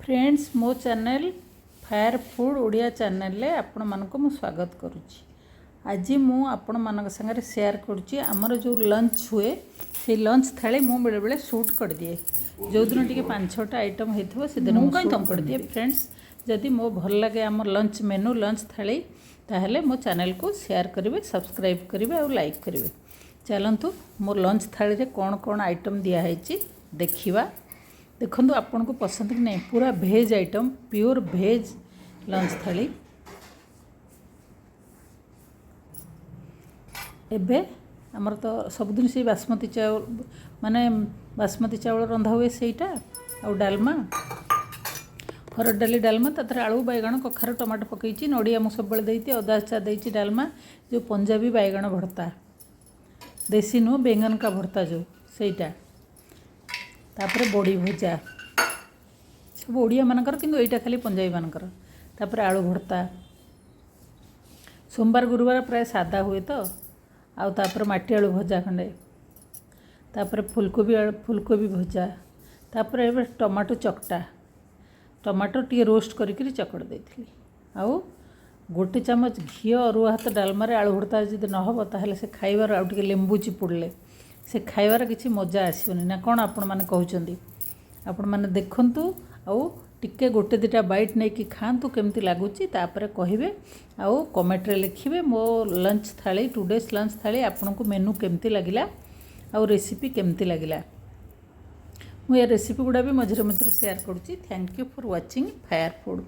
Friends, ମୋ channel fire food Odia ଚ୍ୟାନେଲ୍ରେ ଆପଣମାନଙ୍କୁ ମୁଁ ସ୍ୱାଗତ କରୁଛି। ଆଜି ମୁଁ ଆପଣମାନଙ୍କ ସାଙ୍ଗରେ ସେୟାର କରୁଛି, ଆମର ଯେଉଁ ଲଞ୍ଚ ହୁଏ, ସେଇ ଲଞ୍ଚ ଥାଳି ମୁଁ ବେଳେବେଳେ ସୁଟ୍ କରିଦିଏ। ଯେଉଁଦିନ ଟିକେ 5-6ଟା ଆଇଟମ୍ ହେଇଥିବ, ସେଦିନ ମୁଁ ମୁଁ କାଇଁ ସୁଟ୍ ତମକୁ କରିଦିଏ। ଫ୍ରେଣ୍ଡସ୍, ଯଦି ମୋ ଭଲ ଲାଗେ ଆମ ଲଞ୍ଚ ମେନୁ, ଲଞ୍ଚ ଥାଳି, ତାହେଲେ ମୋ ଚ୍ୟାନେଲ୍କୁ ସେୟାର କରିବେ, ସବସ୍କ୍ରାଇବ୍ କରିବେ ଆଉ ଲାଇକ୍ କରିବେ। ଚାଲନ୍ତୁ, ମୋ ଲଞ୍ଚ ଥାଳିରେ କ'ଣ କ'ଣ ଆଇଟମ୍ ଦିଆହେଇଛି ଦେଖିବା। ଦେଖନ୍ତୁ, ଆପଣଙ୍କୁ ପସନ୍ଦ କି ନାହିଁ। ପୁରା veg item, pure veg lunch thali. ଏବେ ଆମର ତ ସବୁଦିନ ସେଇ ବାସମତୀ ଚାଉଳ, ମାନେ ବାସମତୀ ଚାଉଳ ରନ୍ଧା ହୁଏ ସେଇଟା, ଆଉ ଡାଲମା, ହରଡ଼ ଡାଲି ଡାଲମା। ତା ଦେହରେ ଆଳୁ, ବାଇଗଣ, କଖାରୁ, ଟମାଟୋ ପକାଇଛି। ନଡ଼ିଆ ମୁଁ ସବୁବେଳେ ଦେଇଛି, ଅଦା ଛେଚା ଦେଇଛି ଡାଲମା। ଯେଉଁ ପଞ୍ଜାବୀ ବାଇଗଣ ଭର୍ତ୍ତା, ଦେଶୀ ନୁହଁ, ବେଙ୍ଗନ କା ଭର୍ତ୍ତା ଯେଉଁ ସେଇଟା। ତାପରେ ବଡ଼ି ଭଜା, ସବୁ ଓଡ଼ିଆମାନଙ୍କର, କିନ୍ତୁ ଏଇଟା ଖାଲି ପଞ୍ଜାବୀମାନଙ୍କର। ତାପରେ ଆଳୁ ଭର୍ତ୍ତା। ସୋମବାର ଗୁରୁବାର ପ୍ରାୟ ସାଦା ହୁଏ ତ। ଆଉ ତାପରେ ମାଟି ଆଳୁ ଭଜା ଖଣ୍ଡେ, ତାପରେ ଫୁଲକୋବି ଆଳୁ, ଫୁଲକୋବି ଭଜା, ତାପରେ ଏବେ ଟମାଟୋ ଚକଟା, ଟମାଟୋ ଟିକେ ରୋଷ୍ଟ କରିକିରି ଚକଟି ଦେଇଥିଲି। ଆଉ ଗୋଟେ ଚାମଚ ଘିଅ ଅରୁଆ ଭାତ ଡାଲମାରେ ଆଳୁ ଭର୍ତ୍ତା ଯଦି ନ ହେବ, ତାହେଲେ ସେ ଖାଇବାର, ଆଉ ଟିକେ ଲେମ୍ବୁ ଚିପୁଡ଼ିଲେ ସେ ଖାଇବାର କିଛି ମଜା ଆସିବନି ନା କ'ଣ ଆପଣମାନେ କହୁଛନ୍ତି? ଆପଣମାନେ ଦେଖନ୍ତୁ ଆଉ ଟିକେ ଗୋଟେ ଦୁଇଟା ବାଇଟ୍ ନେଇକି ଖାଆନ୍ତୁ, କେମିତି ଲାଗୁଛି ତାପରେ କହିବେ। ଆଉ କମେଣ୍ଟରେ ଲେଖିବେ ମୋ ଲଞ୍ଚ ଥାଳି, ଟୁଡେସ୍ ଲଞ୍ଚ ଥାଳି ଆପଣଙ୍କୁ ମେନୁ କେମିତି ଲାଗିଲା ଆଉ ରେସିପି କେମିତି ଲାଗିଲା। ମୁଁ ଏ ରେସିପି ଗୁଡ଼ା ବି ମଝିରେ ମଝିରେ ସେୟାର କରୁଛି। Thank you for watching Fire Food.